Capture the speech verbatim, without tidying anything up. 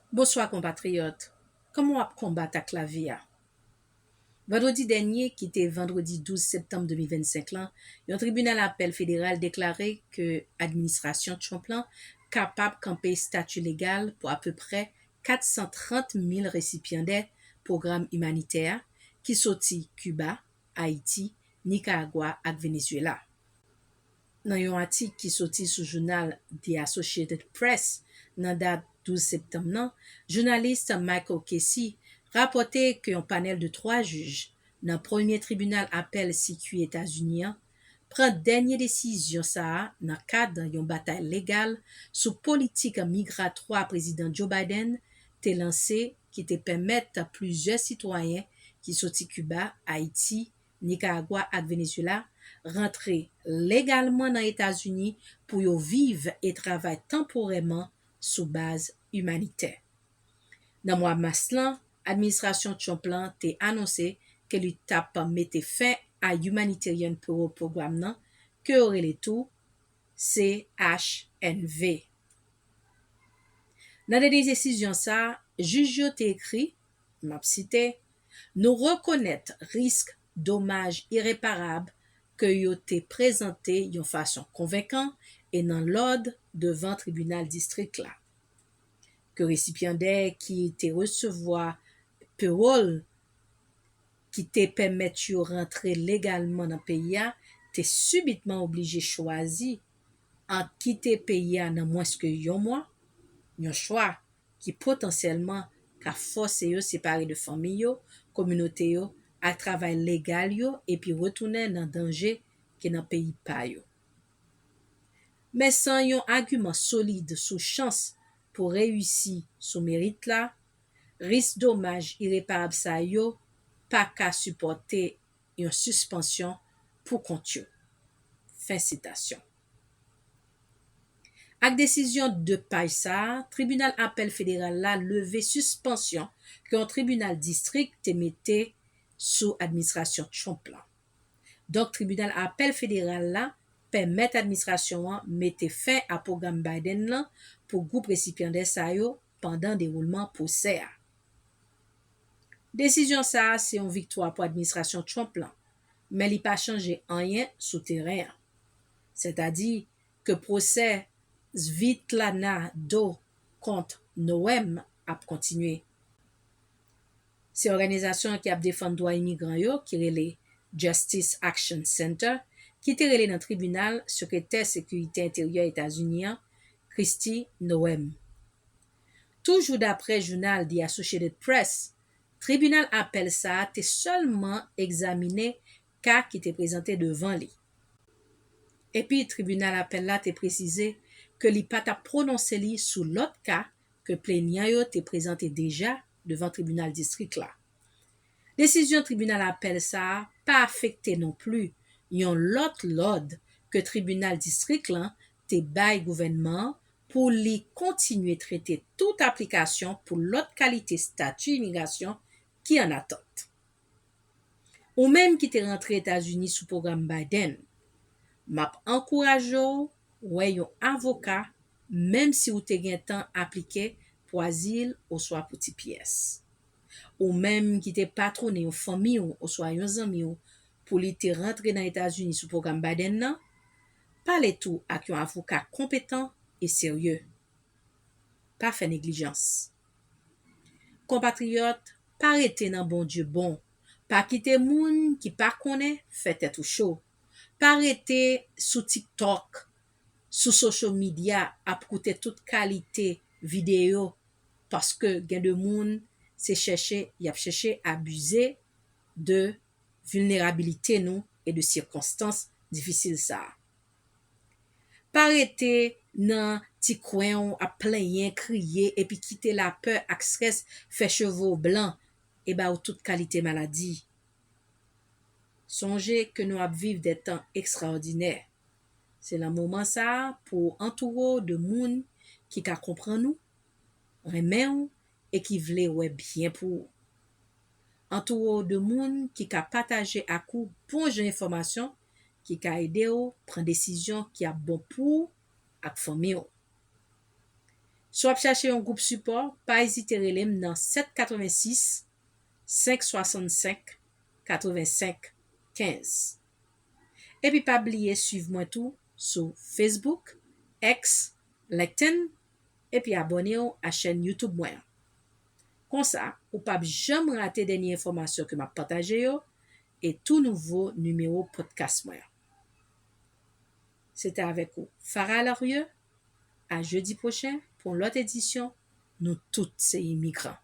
Bonswa konpatriyòt, kòman w ap konbat ak lavi a? Vandredi dènye, ki te vandredi douz septanm de mil vennsenk lan, yon tribinal apèl federal deklare ke administrasyon Trump lan kapab kanpe estati legal pou apeprè kat san trant mil resipyandè pwogram imanitè a ki soti Kiba, Ayiti, Nikaragwa ak Venezuela. Nan yon atik ki soti sou jounal The Associated Press nan dat douz septanm nan, jounalis Michael Casey rapòte ke yon panèl de twa jij nan premye tribinal apèl sikui Etazini an pran dènye desizyon sa a nan kad yon batay legal sou politik migratwa Prezidan Joe Biden te lanse, ki te pèmèt plizyè sitwayen ki soti Kiba, Ayiti, Nikaragwa ak Venezuela rantre legalman nan Etazini pou yo viv e travay tanporèman sou baz imanitè. Nan mwa mas lan, administrasyon Trump lan te anonse ke li t ap mete fen a Humanitarian Parole Program nan, ke yo rele tou C H N V. Nan dènye desizyon sa a, jij yo te ekri, m ap site, "Nou rekonèt risk domaj ireparab ke yo te prezante yon fason konvenkan e nan lòd devan tribinal distrik la, ke resipyandè ki te resevwa pawòl ki te pèmèt yo rantre legalman nan peyi a te sibitman oblije chwazi ant kite peyi a nan mwens ke yon mwa, yon chwa ki potansyèlman ka fòse yo separe de fanmi yo, kominote yo, ak travay legal yo, epi retounen nan danje ki nan peyi pa yo." Men san yon agiman solid sou chans pou reyisi sou merit la, risk domaj ireparab sa yo pa ka sipòte yon sispansyon pou kont yo. Fen sitasyon. Ak desizyon de paj sa a, tribinal apèl federal la leve sispansyon ke yon tribinal distrik te mete sou administrasyon Trump lan. Donk, tribinal apèl federal la pèmèt administrasyon an mete fen a pwogram Biden lan pou gwoup resipyandè sa yo pandan dewoulman pwosè a. Desizyon sa a se yon viktwa pou administrasyon Trump lan, men li pa chanje anyen sou teren an. Sètadi ke pwosè Svitlana Do kont Noem ap kontinye. Se òganizasyon ki ap defann dwa imigran yo ki rele Justice Action Center ki te rele nan tribinal Sekretè Sekirite Enteryè Etazini an, Kristi Noem. Toujou daprè jounal The Associated Press, tribinal apèl sa a te sèlman egzamine ka ki te prezante devan li. Epi tribinal apèl la te presize ke li pa t ap pwononse li sou lòt ka ke plenyan yo te prezante deja devan tribinal distrik la. Desizyon tribinal apèl sa a pa afekte non pli yon lòt lòd ke tribinal distrik lan te bay gouvènman an pou li kontinye trete tout aplikasyon pou lòt kalite estati imigrasyon ki an atant. Ou menm ki te rantre Etazini sou pwogram Biden, m ap ankouraje w wè yon avoka, menm si w te gentan aplike pou azil oswa pou T P S. Ou menm ki te patwone yon fanmi w oswa yon zanmi w pou li te rantre nan Etazini sou pwogram Biden nan, pale tou ak yon avoka konpetan e serye. Pa fè neglijans. Konpatriyòt, pa rete nan Bondye bon. Pa kite moun ki pa konnen fè tèt ou cho. Pa rete sou TikTok, sou social media ap koute tout kalite videyo, paske gen de moun se chèche, y ap chèche abize de vilnerabilite nou e de sikonstans difisil sa a. Pa rete nan ti kwen w ap plenyen, kriye, epi kite lapè ak strès fè cheve w blan e ba w tout kalite maladi. Sonje ke nou ap viv de tan ekstraòdinè. Se nan moman sa a pou w antoure w de moun ki ka konprann ou, renmen w e ki vle wè byen pou ou. Antoure w de moun ki ka pataje ak ou bon jan enfòmasyon ki ka ede w pran desizyon ki ap bon pou ou ak fanmi w. Si w ap chache yon gwoup sipò, pa ezite rele m nan sèt katrevensis, senk swasannsenk, katrevensenk, kenz. Epi pa bliye swiv mwen tou sou Facebook, X, LinkedIn, epi abòne w a chèn YouTube mwen an. Konsa, ou p ap janm rate dènye enfòmasyon ke m ap pataje yo e tou nouvo nimewo podcast mwen an. Se te avèk ou, Farah Larieux. A jedi pwochen pou yon lòt edisyon. Nou tout se imigran.